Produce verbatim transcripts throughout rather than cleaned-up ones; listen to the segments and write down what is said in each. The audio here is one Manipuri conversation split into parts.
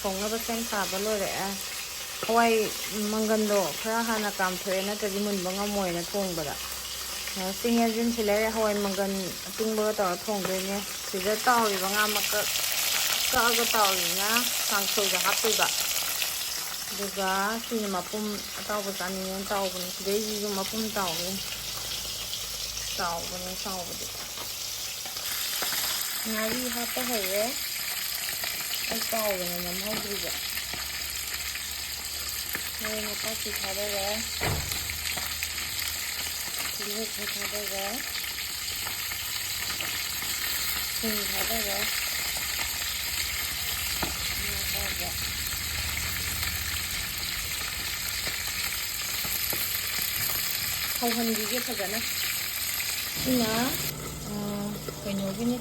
ꯊꯣꯡꯅꯕ ꯁꯦꯝ ꯁꯥꯕ ꯂꯣꯏꯔꯛꯑꯦ꯫ ꯍꯋꯥꯏ ꯃꯪꯒꯟꯗꯣ ꯈꯔ ꯍꯥꯟꯅ ꯀꯥꯝꯊꯣꯛꯑꯦ, ꯅꯠꯇ꯭ꯔꯗꯤ ꯃꯨꯟꯕ ꯉꯝꯃꯣꯏꯅ ꯊꯣꯡꯕꯗ꯫ ꯑ, ꯆꯤꯡ ꯌꯦꯟꯖꯤꯟꯁꯤ ꯂꯩꯔꯦ, ꯍꯋꯥꯏ ꯃꯪꯒꯟ ꯑꯇꯤꯡꯕꯒ ꯇꯧꯔ ꯊꯣꯡꯗꯣꯏꯅꯦ꯫ ꯁꯤꯗ ꯇꯥꯎꯔꯤꯕ ꯉꯥ ꯃꯀꯛ ꯀꯛꯑꯒ ꯇꯥꯎꯔꯤꯁꯤꯅ ꯀꯥꯡꯁꯣꯏꯗ ꯍꯥꯞꯇꯣꯏꯕ꯫ ꯑꯗꯨꯒ ꯁꯤꯅ ꯃꯄꯨꯝ, ꯑꯇꯥꯎꯕ ꯆꯥꯅꯤꯡꯉꯦꯅ ꯇꯥꯎꯕꯅꯦ꯫ ꯁꯤꯗꯩꯁꯤꯁꯨ ꯃꯄꯨꯝ ꯇꯥꯎꯅꯤ꯫ ꯆꯥꯎꯕꯅꯦ, ꯆꯥꯎꯕꯗꯤ꯫ ꯉꯥꯔꯤ ꯍꯥꯞꯄ ꯍꯧꯔꯦ꯫ ꯑꯩ ꯀꯥꯎꯗꯅ ꯅꯝꯍꯧꯗ꯭ꯔꯤꯕ꯫ ꯃꯔꯣꯏ ꯅꯄꯥꯛꯄꯤ ꯊꯥꯗꯔꯦ꯫ ꯇꯤꯜꯍꯧ ꯈꯔ ꯊꯥꯗꯔꯦ꯫ ꯁꯤꯡ ꯊꯥꯗꯔꯦ꯫ ꯉꯥ ꯑꯇꯥꯎꯕ꯫ ꯁꯧꯍꯟꯕꯤꯒꯦ ꯐꯖꯅ꯫ ꯁꯤꯅ, ꯑ, ꯀꯩꯅꯣꯒꯤꯅꯤ,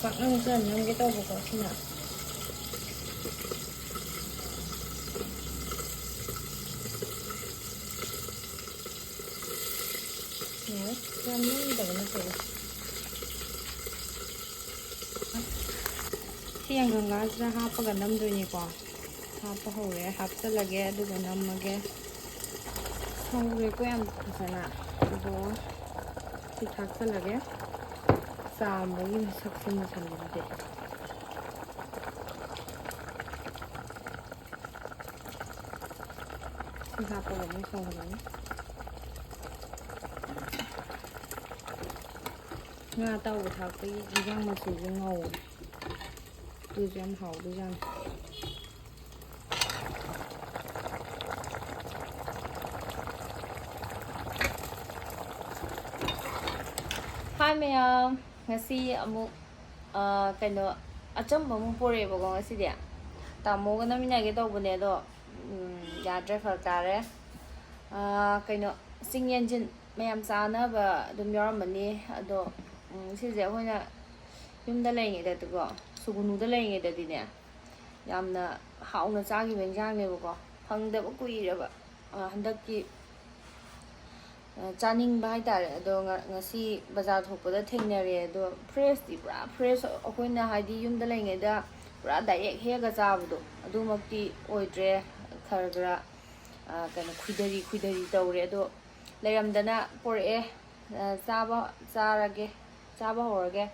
ꯄꯥꯛꯅꯝ ꯈꯔ ꯅꯝꯒꯦ ꯇꯧꯕꯀꯣ꯫ ꯁꯤꯅ ꯌꯥꯔꯦ, ꯌꯥꯝ ꯅꯝꯗꯕꯅ ꯐꯩ꯫ ꯁꯤ ꯌꯥꯏꯉꯪꯂꯥꯁꯤꯗ ꯍꯥꯞꯄꯒ ꯅꯝꯗꯣꯏꯅꯤꯀꯣ꯫ ꯍꯥꯞꯄ ꯍꯧꯔꯦ, ꯍꯥꯞꯆꯜꯂꯒꯦ ꯑꯗꯨꯒ ꯅꯝꯃꯒꯦ꯫ ꯁꯧꯔꯦꯀꯣ ꯌꯥꯝ ꯐꯖꯅ꯫ ꯑꯗꯣ ꯁꯤ ꯊꯥꯛꯆꯜꯂꯒꯦ꯫ ꯆꯥꯝꯕꯒꯤ ꯃꯁꯛꯁꯦ ꯃꯨꯁꯜꯂꯤꯗꯨꯗꯤ꯫ ꯁꯤ ꯍꯥꯞꯄꯒ ꯑꯃꯨꯛ ꯁꯧꯍꯜꯂꯅꯤ꯫ ꯉꯥ ꯑꯇꯥꯎꯕ ꯊꯥꯛꯄꯒꯤ ꯏꯟꯖꯥꯡ ꯃꯆꯨꯁꯦ ꯉꯧꯋꯦ꯫ ꯑꯗꯨꯁꯨ ꯌꯥꯝ ꯍꯥꯎꯗꯣꯏꯖꯥꯠꯅꯤ꯫ ꯍꯥꯏ ꯃꯌꯥꯝ, ꯉꯁꯤ ꯑꯃꯨꯛ, ꯑ, ꯀꯩꯅꯣ, ꯑꯆꯝꯕ ꯑꯃꯨꯛ ꯄꯣꯔꯛꯑꯦꯕꯀꯣ ꯉꯁꯤꯗꯤ꯫ ꯇꯥꯃꯣꯒ ꯅꯝꯃꯤꯟꯅꯒꯦ ꯇꯧꯕꯅꯦ ꯑꯗꯣ, ꯎꯝ, ꯌꯥꯗ꯭ꯔꯦ, ꯐꯔꯛ ꯇꯥꯔꯦ꯫ ꯑ, ꯀꯩꯅꯣ, ꯆꯤꯡ ꯌꯦꯟꯖꯤꯟ ꯃꯌꯥꯝ ꯆꯥꯅꯕ ꯑꯗꯨꯝ ꯌꯥꯎꯔꯝꯃꯅꯤ꯫ ꯑꯗꯣ, ꯎꯝ, ꯁꯤꯁꯦ ꯑꯩꯈꯣꯏꯅ ꯌꯨꯝꯗ ꯂꯩꯔꯤꯉꯩꯗꯗꯤꯀꯣ, ꯁꯨꯒꯨꯅꯨꯗ ꯂꯩꯔꯤꯉꯩꯗꯗꯤꯅꯦ, ꯌꯥꯝꯅ ꯍꯥꯎꯅ ꯆꯥꯈꯤꯕ ꯏꯟꯖꯥꯡꯅꯦꯕꯀꯣ꯫ ꯐꯪꯗꯕ ꯀꯨꯏꯔꯕ, ꯑ, ꯍꯟꯗꯛꯀꯤ, ꯑ, ꯆꯥꯅꯤꯡꯕ ꯍꯥꯏꯇꯥꯔꯦ꯫ ꯑꯗꯣ ꯉ-, ꯉꯁꯤ ꯕꯖꯥꯔ ꯊꯣꯛꯄꯗ ꯊꯦꯡꯅꯔꯦ꯫ ꯑꯗꯣ ꯐ꯭ꯔꯦꯁꯇꯤ ꯄꯨꯔꯥ ꯐ꯭ꯔꯦꯁ꯫ ꯑꯩꯈꯣꯏꯅ ꯍꯥꯏꯗꯤ ꯌꯨꯝꯗ ꯂꯩꯔꯤꯉꯩꯗ ꯄꯨꯔꯥ ꯗꯥꯏꯔꯦꯛ ꯍꯦꯛꯑꯒ ꯆꯥꯕꯗꯣ ꯑꯗꯨꯃꯛꯇꯤ ꯑꯣꯏꯗ꯭ꯔꯦ꯫ ꯈꯔ ꯈꯔ, ꯑ, ꯀꯩꯅꯣ, ꯈꯨꯏꯗꯔꯤ ꯈꯨꯏꯗꯔꯤ ꯇꯧꯔꯦ꯫ ꯑꯗꯣ ꯂꯩꯔꯝꯗꯅ ꯄꯣꯔꯛꯑꯦ꯫ ꯑ, ꯆꯥꯕ ꯆꯥꯔꯒꯦ꯫ ꯆꯥꯕ ꯍꯧꯔꯒꯦ꯫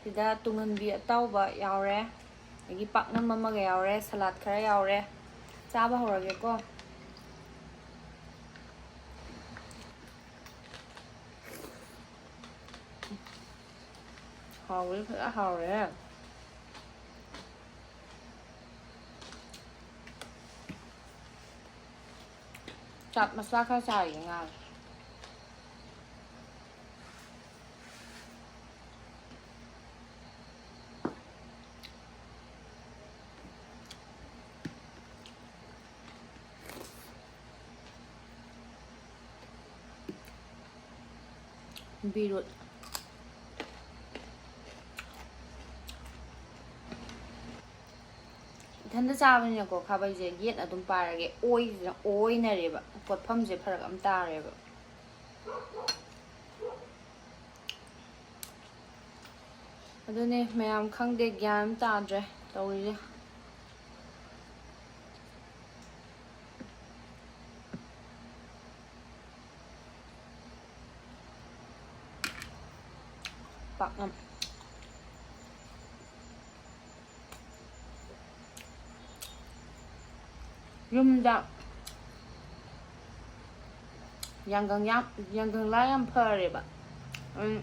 ꯁꯤꯗ ꯇꯨꯡꯍꯟꯕꯤ ꯑꯇꯥꯎꯕ ꯌꯥꯎꯔꯦ, ꯑꯗꯒꯤ ꯄꯥꯛꯅꯝ ꯑꯃꯒ ꯌꯥꯎꯔꯦ, ꯁꯂꯥꯠ ꯈꯔ ꯌꯥꯎꯔꯦ꯫ ꯆꯥꯕ ꯍꯧꯔꯒꯦꯀꯣ꯫ ꯍꯥꯎꯕꯗꯤ ꯐꯖꯅ ꯍꯥꯎꯔꯦꯍꯦ꯫ ꯆꯥꯠ ꯃꯁꯂꯥ ꯈꯔ ꯆꯥꯏꯒꯦ ꯉꯥꯒꯤ꯫ ꯕꯤꯔꯨꯠ꯫ ꯏꯊꯟꯇ ꯆꯥꯕꯅꯤꯅꯀꯣ, ꯈꯥꯕꯩꯁꯦ ꯌꯦꯠꯅ ꯑꯗꯨꯝ ꯄꯥꯏꯔꯒꯦ꯫ ꯑꯣꯏꯁꯤꯅ ꯑꯣꯏꯅꯔꯦꯕ, ꯀꯣꯠꯐꯝꯁꯦ ꯐꯔꯛ ꯑꯃ ꯇꯥꯔꯦꯕ꯫ ꯑꯗꯨꯅꯦ ꯃꯌꯥꯝ, ꯈꯪꯗꯦ, ꯒ꯭ꯌꯥꯟ ꯑꯃ ꯇꯥꯗ꯭ꯔꯦ ꯇꯧꯔꯤꯁꯦ꯫ ꯄꯥꯛꯅꯝ꯫ ꯌꯨꯝꯗ ꯌꯥꯡꯒꯪ ꯌꯥꯝ, ꯌꯥꯡꯒꯪꯂꯥ ꯌꯥꯝ ꯐꯔꯦꯕ꯫ ꯎꯝ,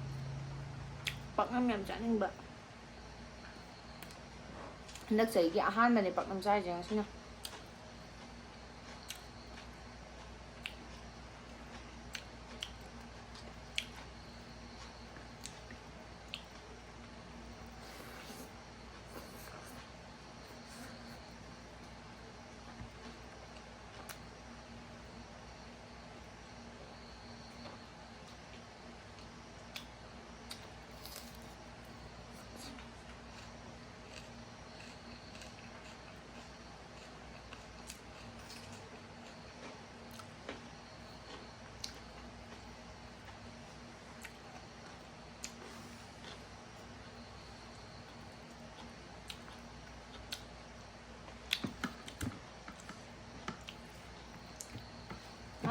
ꯄꯥꯛꯅꯝ ꯌꯥꯝ ꯆꯥꯅꯤꯡꯕ꯫ ꯍꯟꯗꯛ ꯆꯍꯤꯒꯤ ꯑꯍꯥꯟꯕꯅꯦ ꯄꯥꯛꯅꯝ ꯆꯥꯔꯤꯁꯦ ꯉꯁꯤꯅ꯫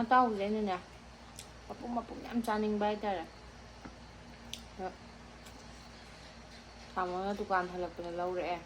ꯑꯇꯥꯎꯕꯁꯦ ꯑꯩꯅꯅꯦ, ꯃꯄꯨꯝ ꯃꯄꯨꯝ ꯌꯥꯝ ꯆꯥꯅꯤꯡꯕ ꯍꯥꯏꯇꯥꯔꯦ꯫ ꯑꯗꯣ ꯇꯥꯃꯣꯅ ꯗꯨꯀꯥꯟ ꯍꯜꯂꯛꯄꯗ ꯂꯧꯔꯛꯑꯦ꯫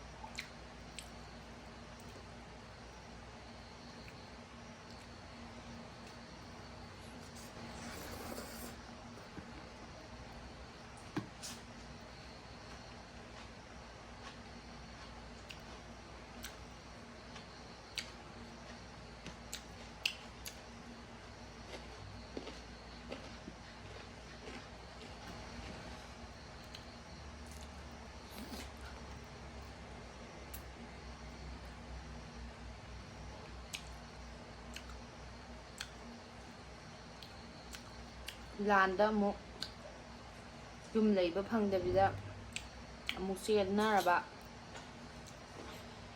ꯂꯥꯟꯗ ꯑꯃꯨꯛ ꯌꯨꯝ ꯂꯩꯕ ꯐꯪꯗꯕꯤꯗ ꯑꯃꯨꯛ ꯆꯦꯟꯅꯔꯕ,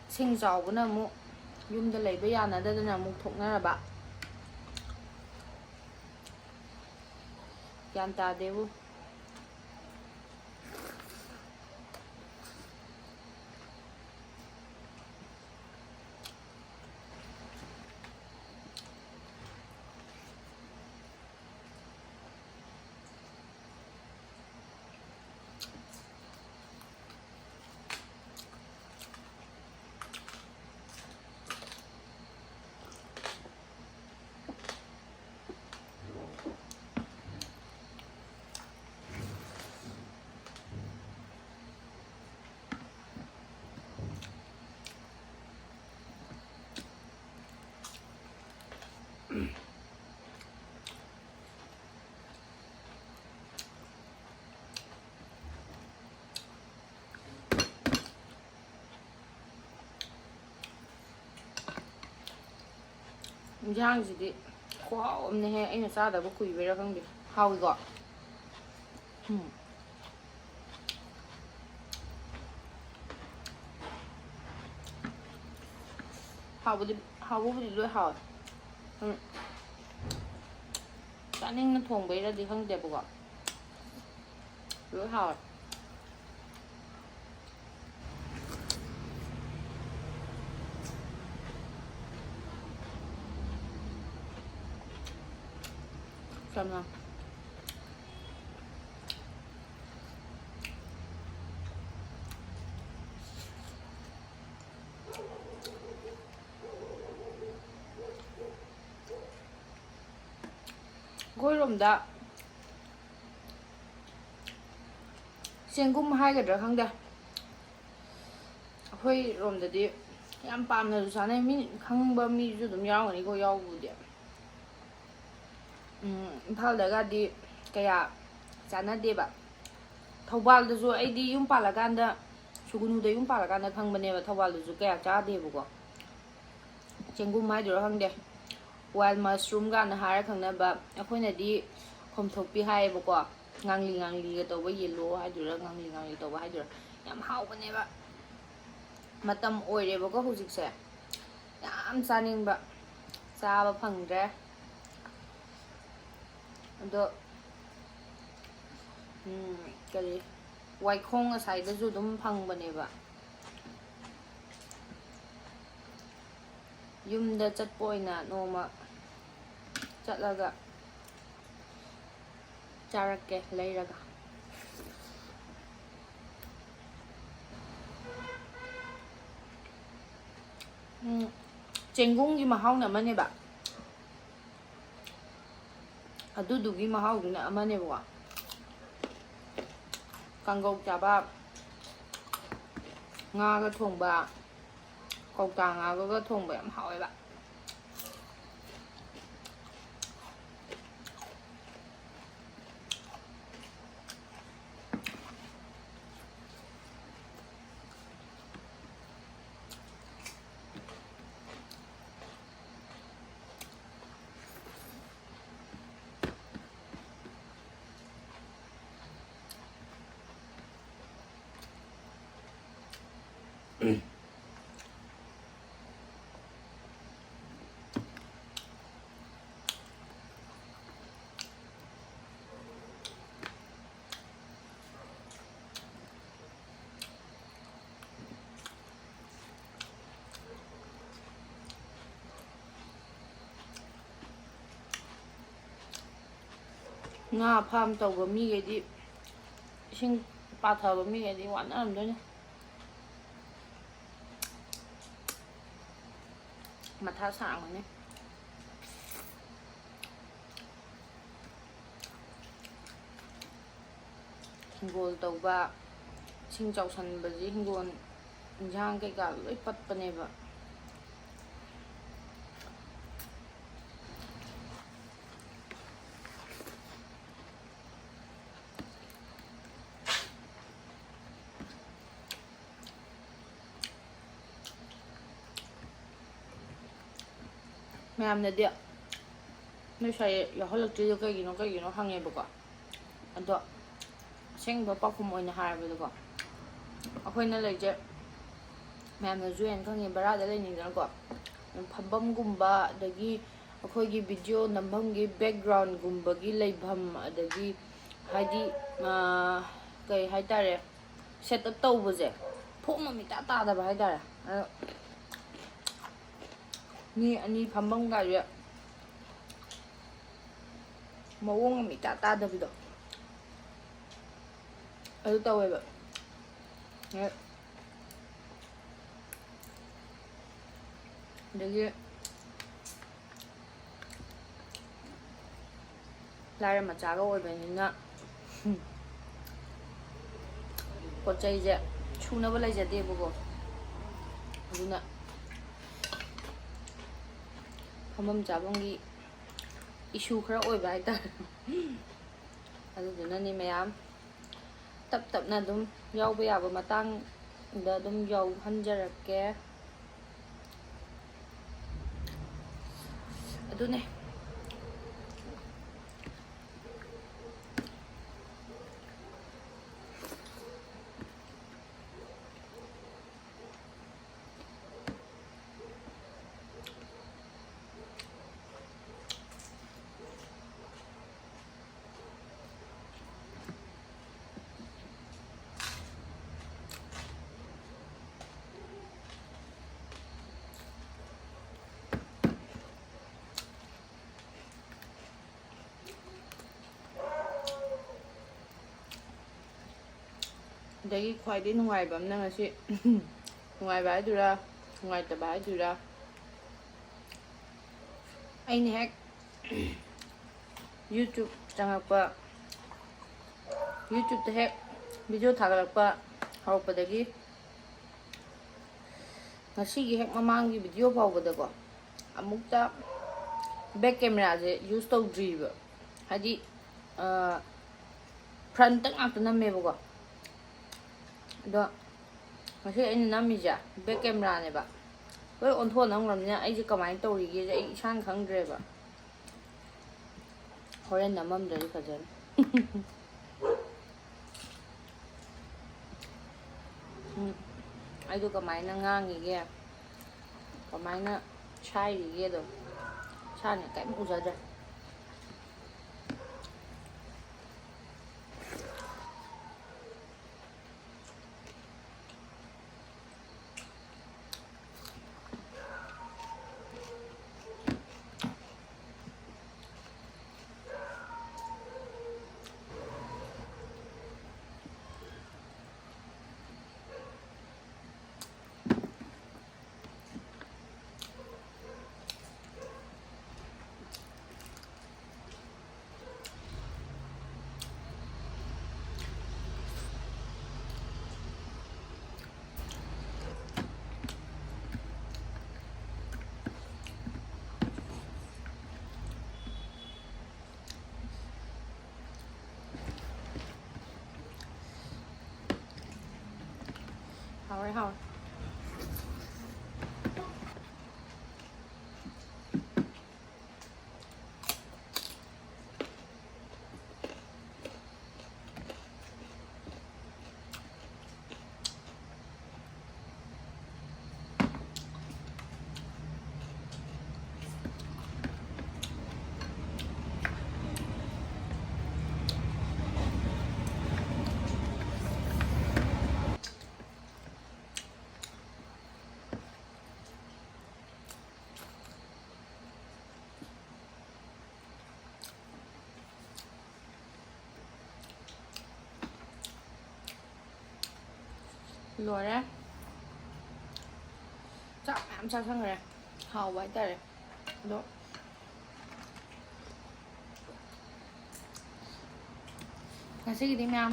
ꯏꯁꯤꯡ ꯆꯥꯎꯕꯅ ꯑꯃꯨꯛ ꯌꯨꯝꯗ ꯂꯩꯕ ꯌꯥꯅꯗꯗꯅ ꯑꯃꯨꯛ ꯊꯣꯛꯅꯔꯕ꯫ ꯒ꯭ꯌꯥꯟ ꯇꯥꯗꯦꯕꯨ꯫ ꯏꯟꯖꯥꯡꯁꯤꯗꯤ ꯈꯨꯍꯥꯎ ꯑꯃꯅꯦꯍꯦ, ꯑꯩꯅ ꯆꯥꯗꯕ ꯀꯨꯏꯕꯩꯔꯥ ꯈꯪꯗꯦ, ꯍꯥꯎꯏꯀꯣ꯫ ꯎꯝ꯫ ꯍꯥꯎꯕꯗꯤ, ꯍꯥꯎꯕꯕꯨꯗꯤ ꯂꯣꯏ ꯍꯥꯎꯋꯦ꯫ ꯎꯝ꯫ ꯆꯥꯅꯤꯡꯅ ꯊꯣꯡꯕꯩꯔꯗꯤ ꯈꯪꯗꯦꯕꯀꯣ, ꯂꯣꯏ ꯍꯥꯎꯋꯦ꯫ ꯌꯥꯝꯅ꯫ ꯑꯩꯈꯣꯏꯔꯣꯝꯗ ꯆꯦꯡꯒꯨꯝ ꯍꯥꯏꯒꯗ꯭ꯔꯥ ꯈꯪꯗꯦ, ꯑꯩꯈꯣꯏꯔꯣꯝꯗꯗꯤ ꯌꯥꯝ ꯄꯥꯝꯅꯁꯨ ꯆꯥꯅꯩ꯫ ꯃꯤ ꯈꯪꯕ ꯃꯤꯁꯨ ꯑꯗꯨꯝ ꯌꯥꯎꯔꯝꯒꯅꯤꯀꯣ, ꯌꯥꯎꯕꯕꯨꯗꯤ꯫ ꯎꯝ, ꯏꯝꯐꯥꯜꯗꯒꯗꯤ ꯀꯌꯥ ꯆꯥꯟꯅꯗꯦꯕ꯫ ꯊꯧꯕꯥꯜꯗꯁꯨ ꯑꯩꯗꯤ ꯌꯨꯝ ꯄꯥꯜꯂꯀꯥꯟꯗ, ꯁꯨꯒꯨꯅꯨꯗ ꯌꯨꯝ ꯄꯥꯜꯂꯀꯥꯟꯗ ꯈꯪꯕꯅꯦꯕ, ꯊꯧꯕꯥꯜꯗꯁꯨ ꯀꯌꯥ ꯆꯥꯗꯦꯕꯀꯣ꯫ ꯆꯦꯡꯒꯨꯝ ꯍꯥꯏꯗꯣꯏꯔꯥ ꯈꯪꯗꯦ, ꯋꯥꯏꯜ ꯃꯁꯔꯨꯝ ꯀꯥꯏꯅ ꯍꯥꯏꯔ ꯈꯪꯅꯕ, ꯑꯩꯈꯣꯏꯅꯗꯤ ꯈꯣꯝꯊꯣꯛꯄꯤ ꯍꯥꯏꯌꯦꯕꯀꯣ꯫ ꯉꯥꯡꯂꯤ ꯉꯥꯡꯂꯤꯒ ꯇꯧꯕ ꯌꯦꯜꯂꯣ ꯍꯥꯏꯗꯣꯏꯔꯥ, ꯉꯥꯡꯂꯤ ꯉꯥꯡꯂꯤ ꯇꯧꯕ ꯍꯥꯏꯗꯣꯏꯔꯥ, ꯌꯥꯝ ꯍꯥꯎꯕꯅꯦꯕ꯫ ꯃꯇꯝ ꯑꯣꯏꯔꯦꯕꯀꯣ ꯍꯧꯖꯤꯛꯁꯦ, ꯌꯥꯝ ꯆꯥꯅꯤꯡꯕ, ꯆꯥꯕ ꯐꯪꯗ꯭ꯔꯦ꯫ ꯑꯗꯣ, ꯎꯝ, ꯀꯔꯤ, ꯋꯥꯏꯈꯣꯡ ꯑꯁꯥꯏꯗꯁꯨ ꯑꯗꯨꯝ ꯐꯪꯕꯅꯦꯕ꯫ ꯌꯨꯝꯗ ꯆꯠꯄ ꯑꯣꯏꯅ ꯅꯣꯡꯃ ꯆꯠꯂꯒ ꯆꯥꯔꯛꯀꯦ ꯂꯩꯔꯒ꯫ ꯎꯝ, ꯆꯦꯡꯒꯨꯝꯒꯤ ꯃꯍꯥꯎꯅ ꯑꯃꯅꯦꯕ, ꯑꯗꯨꯗꯨꯒꯤ ꯃꯍꯥꯎꯗꯨꯅ ꯑꯃꯅꯦꯕꯀꯣ꯫ ꯀꯥꯡꯒꯧ ꯆꯥꯕ, ꯉꯥꯒ ꯊꯣꯡꯕ, ꯀꯧꯇꯥ ꯉꯥꯒꯒ ꯊꯣꯡꯕ ꯌꯥꯝ ꯍꯥꯎꯋꯦꯕ꯫ ꯉꯥ ꯐꯥꯝ ꯇꯧꯕ ꯃꯤꯈꯩꯗꯤ, ꯏꯁꯤꯡ ꯄꯥꯊꯕ ꯃꯤꯈꯩꯗꯤ ꯋꯥꯅꯔꯝꯗꯣꯏꯅꯦ꯫ ꯃꯊꯥ ꯁꯥꯔꯝꯒꯅꯤ꯫ ꯍꯤꯡꯒꯣꯜ ꯇꯧꯕ, ꯏꯁꯤꯡ ꯆꯥꯎꯁꯟꯕꯁꯦ ꯍꯤꯡꯒꯣꯜ ꯏꯟꯁꯥꯡ ꯀꯩꯀꯥ ꯂꯣꯏ ꯄꯠꯄꯅꯦꯕ꯫ ꯃꯌꯥꯝꯅꯗꯤ ꯅꯣꯏ ꯁ꯭ꯋꯥꯏ ꯌꯥꯎꯍꯜꯂꯛꯇ꯭ꯔꯤꯗꯣ ꯀꯩꯒꯤꯅꯣ, ꯀꯩꯒꯤꯅꯣ ꯍꯪꯉꯦꯕꯀꯣ꯫ ꯑꯗꯣ ꯑꯁꯦꯡꯕ ꯄꯥꯎꯈꯨꯝ ꯑꯣꯏꯅ ꯍꯥꯏꯔꯕꯗꯀꯣ, ꯑꯩꯈꯣꯏꯅ ꯂꯩꯁꯦ ꯃꯌꯥꯝꯅꯁꯨ ꯍꯦꯟꯅ ꯈꯪꯉꯦ, ꯚꯔꯥꯗ ꯂꯩꯅꯤꯡꯗꯅꯀꯣ꯫ ꯐꯝꯐꯝꯒꯨꯝꯕ, ꯑꯗꯒꯤ ꯑꯩꯈꯣꯏꯒꯤ ꯚꯤꯗꯤꯑꯣ ꯅꯝꯐꯝꯒꯤ ꯕꯦꯛꯒ꯭ꯔꯥꯎꯟꯒꯨꯝꯕꯒꯤ ꯂꯩꯐꯝ, ꯑꯗꯒꯤ ꯍꯥꯏꯗꯤ, ꯑꯥ, ꯀꯩ ꯍꯥꯏꯇꯥꯔꯦ, ꯁꯦꯠ ꯑꯞ ꯇꯧꯕꯁꯦ ꯐꯣꯝ ꯑꯃ ꯏꯇꯥ ꯇꯥꯗꯕ ꯍꯥꯏꯇꯥꯔꯦ꯫ ꯑꯗꯣ ꯃꯤ ꯑꯅꯤ ꯐꯝꯐꯝꯒꯁꯦ ꯃꯑꯣꯡ ꯑꯃ ꯏꯇꯥ ꯇꯥꯗꯕꯤꯗꯣ ꯑꯗꯨ ꯇꯧꯋꯦꯕ꯫ ꯑꯗꯒꯤ ꯂꯥꯏꯔ ꯃꯆꯥꯒ ꯑꯣꯏꯕꯅꯤꯅ ꯄꯣꯠ ꯆꯩꯁꯦ ꯁꯨꯅꯕ ꯂꯩꯖꯗꯦꯕꯀꯣ꯫ ꯑꯗꯨꯅ ꯐꯝꯐꯝ ꯆꯥꯐꯝꯒꯤ ꯏꯁꯨ ꯈꯔ ꯑꯣꯏꯕ ꯍꯥꯏꯇꯥꯔꯦ꯫ ꯑꯗꯨꯗꯨꯅꯅꯤ ꯃꯌꯥꯝ꯫ ꯇꯞ ꯇꯞꯅ ꯑꯗꯨꯝ ꯌꯥꯎꯕ ꯌꯥꯕ ꯃꯇꯥꯡꯗ ꯑꯗꯨꯝ ꯌꯥꯎꯍꯟꯖꯔꯛꯀꯦ꯫ ꯑꯗꯨꯅꯦ꯫ ꯑꯗꯒꯤ ꯈ꯭ꯋꯥꯏꯗꯒꯤ ꯅꯨꯡꯉꯥꯏꯕ ꯑꯃꯅ ꯉꯁꯤ, ꯅꯨꯡꯉꯥꯏꯕ ꯍꯥꯏꯗꯣꯏꯔꯥ, ꯅꯨꯡꯉꯥꯏꯇꯕ ꯍꯥꯏꯗꯣꯏꯔꯥ, ꯑꯩꯅ ꯍꯦꯛ YouTube ꯆꯪꯉꯛꯄ, YouTubeꯇ ꯍꯦꯛ video ꯊꯥꯒꯠꯂꯛꯄ ꯍꯧꯔꯛꯄꯗꯒꯤ, ꯉꯁꯤꯒꯤ ꯍꯦꯛ ꯃꯃꯥꯡꯒꯤ video ꯐꯥꯎꯕꯗꯀꯣ, ꯑꯃꯨꯛꯇ back cameraꯁꯦ use ꯇꯧꯗ꯭ꯔꯤꯕ꯫ ꯍꯥꯏꯗꯤ, ꯑ, frontꯇ ꯉꯥꯛꯇ ꯅꯝꯃꯦꯕꯀꯣ꯫ ꯑꯗꯣ ꯉꯁꯤ ꯑꯩꯅ ꯅꯝꯃꯤꯁꯦ back cameraꯅꯦꯕ꯫ ꯂꯣꯏ ꯑꯣꯟꯊꯣꯛꯑ ꯅꯝꯈ꯭ꯔꯕꯅꯤꯅ ꯑꯩꯁꯦ ꯀꯃꯥꯏꯅ ꯇꯧꯔꯤꯒꯦꯁꯦ ꯑꯩ ꯏꯁꯥꯅ ꯈꯪꯗ꯭ꯔꯦꯕ꯫ ꯍꯣꯔꯦꯟ ꯅꯝꯃꯝꯗ꯭ꯔꯗꯤ ꯐꯖꯅꯤ꯫ ꯎꯝ, ꯑꯩꯗꯣ ꯀꯃꯥꯏꯅ ꯉꯥꯡꯉꯤꯒꯦ, ꯀꯃꯥꯏꯅ ꯁꯥꯏꯔꯤꯒꯦꯗꯣ ꯏꯁꯥꯅ ꯀꯔꯤꯝ ꯎꯖꯗ꯭ꯔꯦ꯫ ꯍꯥꯎꯔꯦ, ꯍꯥꯎꯔꯦ꯫ ꯂꯣꯏꯔꯦ꯫ ꯆꯥꯛ ꯃꯌꯥꯝ ꯆꯥꯁꯟꯈ꯭ꯔꯦ꯫ ꯍꯥꯎꯕ ꯍꯥꯏꯇꯥꯔꯦ꯫ ꯑꯗꯣ ꯉꯁꯤꯒꯤꯗꯤ ꯃꯌꯥꯝ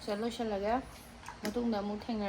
ꯁꯤꯗ ꯂꯣꯏꯁꯤꯜꯂꯒꯦ꯫ ꯃꯇꯨꯡꯗ ꯑꯃꯨꯛ ꯊꯦꯡꯅꯔꯁꯤ꯫